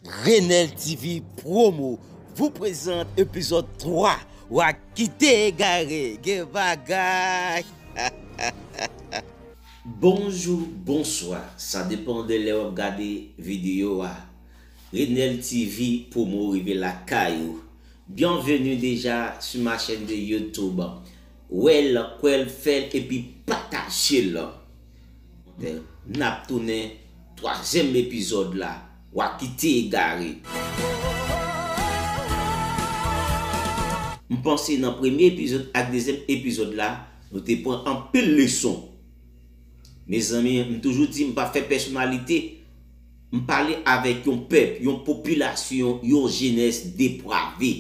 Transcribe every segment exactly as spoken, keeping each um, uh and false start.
Renel T V Promo vous présente épisode trois. Wa kite egare, gen bagay. Bonjou, bonswa. Sa depann de lè w ap gade videyo a. Renel T V Promo rive lakay ou. Bienvenue déjà sur ma chaîne de YouTube. Wè l, kwè l, fè l, epi pataje l. N ap tounen twazyèm epizòd la. Wa kite egare. M panse nan premye epizòd ak dezyèm epizòd la, nou te pran anpil leson. Mezanmi, m toujou di m pa fè pèsonalite. M pale avèk yon pèp, yon popilasyon, yon jenès deprave.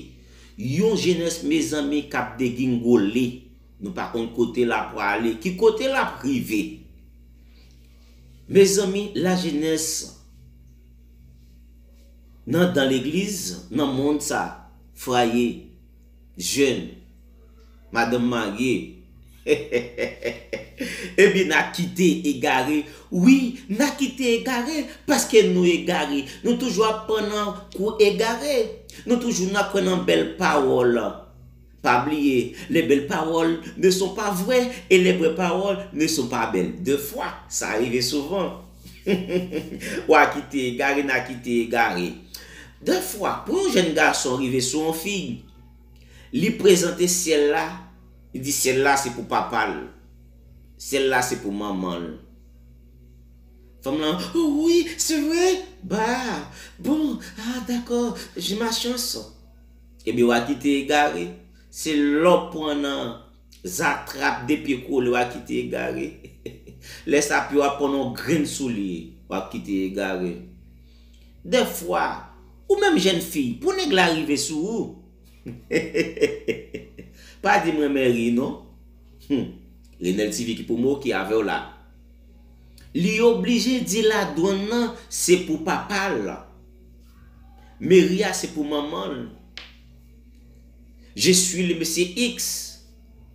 Yon jenès, mezanmi, k ap degingole. Nou pa konn kote l ap prale, ki kote l ap rive. Mezanmi, lajenès nan, dan legliz, nan mond sa, fraye, jèn, madanm marye. Ebyen, n a kite egare. Wi, n a kite egare, paske nou egare. Nou toujou ap pran nan kou egare. Nou toujou nan kwè nan bèl pawòl. Pa bliye, les belles paroles ne sont pas vraies et les vraies paroles ne sont pas belles. De fwa, sa rive souvan. Wa kite egare, n a kite egare. De fwa, pou yon jèn gason rive sou yon fi, li prezante syèl la, li di syèl la se pou papa l, syèl la se pou manman l. Fanm lan, oh wi, se vre? Bah, bon, ah, dakò, j'ai ma chance. Ebyen, wa kite egare. Se lè w pran nan zatrap de pye kole, wa kite egare. Lè sa pye w ap pran nan yon grenn soulye, wa kite egare. Dèfwa, ou menm jèn fi, pou nèg la rive sou ou, pa di m renmen ri non. Hmm. Renel T V ki pou moke avè w la. Li oblije di ladwann nan se pou papa l. Meri a se pou manman l. Je suis le monsieur X.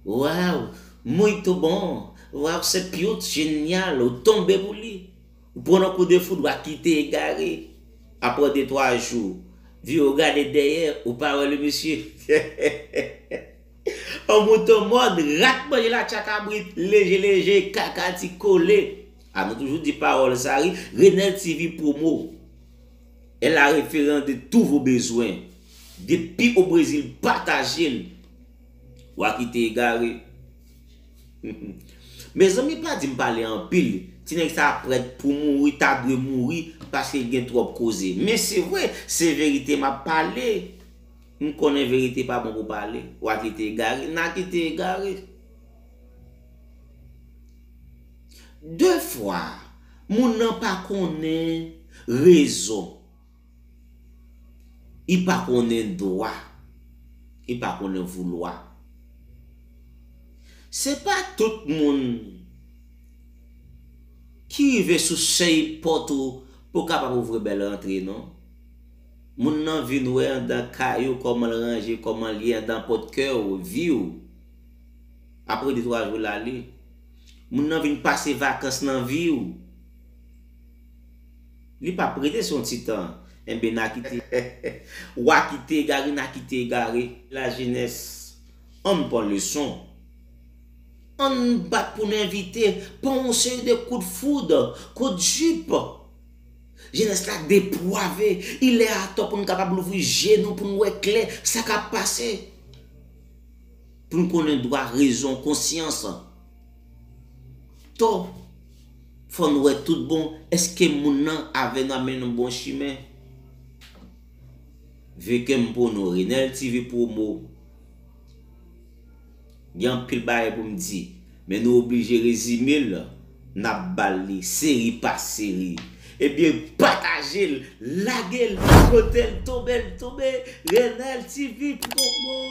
Waw, muito bom. Waw, c'est piot, génial. Ou tonbe pou li. Ou pran yon kou de foud, wa kite egare. Apre de twa jou, vire w gade dèyè, ou pa wè le monsieur. An mouton mòn, rat manje latcha kabrit, leje leje, kaka ti kole. A nou toujou di pawòl sa wi, Renel T V Promo est la référence de tous vos besoins. Depi o Brezil, pataje l. Wa kite egare. Mezanmi, pa di m pale anpil. Ti nèg sa prèt pou mouri, ta dwe mouri, paske l gen twòp koze. Men se vre, se verite m ap pale. M konnen verite pa bon pou pale. Wa kite egare, n a kite egare. Defwa, moun nan pa konnen rezon. Li pa konnen dwa. Li pa konnen voulwa. Se pa tout moun ki rive sou sèy pòt ou pou kapab ouvri bèl rantre non. Moun nan vin wè anndan kay ou, kòman l ranje, kòman l ye anndan pòt kè w, vi w. Apre de twa jou l ale. Moun nan vin pase vakans nan vi w. Li p ap rete se yon ti tan. Enben, n a kite. Wa kite egare, n a kite egare. Lajenès, ann pran leson. Ann bat pou n evite pran yon seri de kout foud, kout jip. Jenès la deprave, il est à temps pou n kapab louvri je nou, pou n wè klè sa k ap pase. Pou n konnen dwa, rezon, konsyans. To, fò n wè tout bon, èske moun nan avè n ap mennen n bon chimen? Vekè m pou nou, Renel T V Promo. Gen anpil bagay pou m di, men nou oblije rezime l, n ap ba l li seri pa seri. Ebyen, pataje l, lage l, kote l tonbe, l tonbe, Renel T V Promo.